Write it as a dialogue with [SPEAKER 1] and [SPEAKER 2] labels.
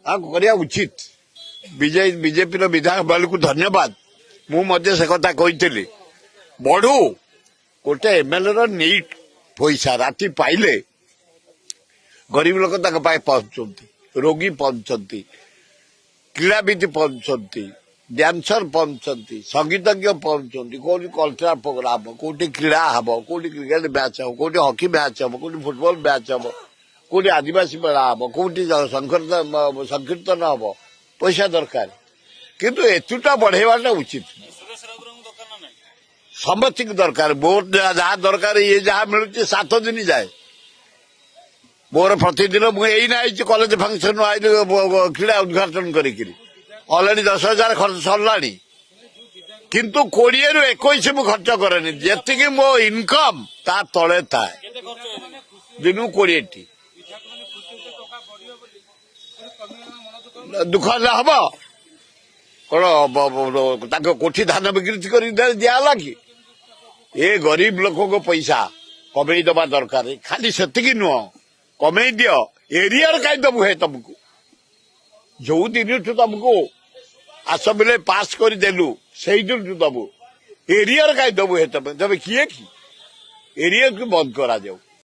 [SPEAKER 1] ଆଉ କରିବା ଉଚିତ। ବିଜେପିର ବିଧାୟକ ଧନ୍ୟବାଦ। ମୁଁ ମଧ୍ୟ ସେ କଥା କହିଥିଲି, ବଢୁ। ଗୋଟେ ଏମଏଲଏ ର ନିଟ୍ ପଇସା ରାତି ପାଇଲେ ଗରିବ ଲୋକ ତାଙ୍କ ପାଖେ ପହଞ୍ଚୁଛନ୍ତି, ରୋଗୀ ପହଞ୍ଚନ୍ତି, କ୍ରୀଡ଼ାବିତ ପହଞ୍ଚନ୍ତି, ଡ୍ୟାନ୍ସର ପହଞ୍ଚନ୍ତି, ସଙ୍ଗୀତଜ୍ଞ ପହଞ୍ଚନ୍ତି। କୋଉଠି କଲଚରାଲ ପ୍ରୋଗ୍ରାମ, କୋଉଠି କ୍ରୀଡ଼ା ହବ, କୋଉଠି କ୍ରିକେଟ ମ୍ୟାଚ୍ ହବ, କୋଉଠି ହକି ମ୍ୟାଚ୍ ହବ, କୋଉଠି ଫୁଟବଲ ମ୍ୟାଚ୍ ହବ, କୋଉଠି ଆଦିବାସୀ ମେଳା ହବ, କୋଉଠି ସଂକୀର୍ତ୍ତନ ହବ, ପଇସା ଦରକାର। କିନ୍ତୁ ଏତୁଟା ବଢେଇବାଟା ଉଚିତ।
[SPEAKER 2] ସୁରେଶ ରାଉତରାୟଙ୍କୁ ଦରକାର ନା ନାହିଁ?
[SPEAKER 1] ସମସ୍ତଙ୍କୁ ଦରକାର। ମୋର ଯାହା ଦରକାର, ଇଏ ଯାହା ମିଳୁଛି 7 ଦିନ ଯାଏ। ମୋର ପ୍ରତିଦିନ, ମୁଁ ଏଇନା ଆଇଛି କଲେଜ ଫଙ୍କସନ ଆଇଲି, କ୍ରୀଡ଼ା ଉଦ୍ଘାଟନ କରିକିରି। ଅଲରେଡି 10,000 ଖର୍ଚ୍ଚ ସରିଲାଣି। କିନ୍ତୁ 20ରୁ 21 ମୁଁ ଖର୍ଚ୍ଚ କରେନି। ଯେତିକି ମୋ ଇନକମ୍ ତା ତଳେ ଥାଏ।
[SPEAKER 2] କେତେ ଖର୍ଚ୍ଚ ହେଉଛି?
[SPEAKER 1] ଦିନକୁ 20ଟି। ଦୁଃଖ ହେଲେ ହବ କଣ? ତାଙ୍କ କୋଠି ଧାନ ବିକ୍ରି କରି ଦିଆହେଲା କି? ଏ ଗରିବ ଲୋକଙ୍କ ପଇସା କମେଇ ଦବା ଦରକାର। ଖାଲି ସେତିକି ନୁହଁ, କମେଇ ଦିଅ, ଏରିଆର କାହିଁ ଦବୁ ହେ ତମକୁ? ଯୋଉ ଦିନଠୁ ତମକୁ ଆସେମ୍ବଲିରେ ପାସ୍ କରିଦେଲୁ, ସେଇ ଦିନଠୁ ଦବୁ। ଏରିଆର କାହିଁ ଦବୁ ହେ ତମେ? ତମେ କିଏ କି? ଏରିଆକୁ ବନ୍ଦ କରାଯାଉ।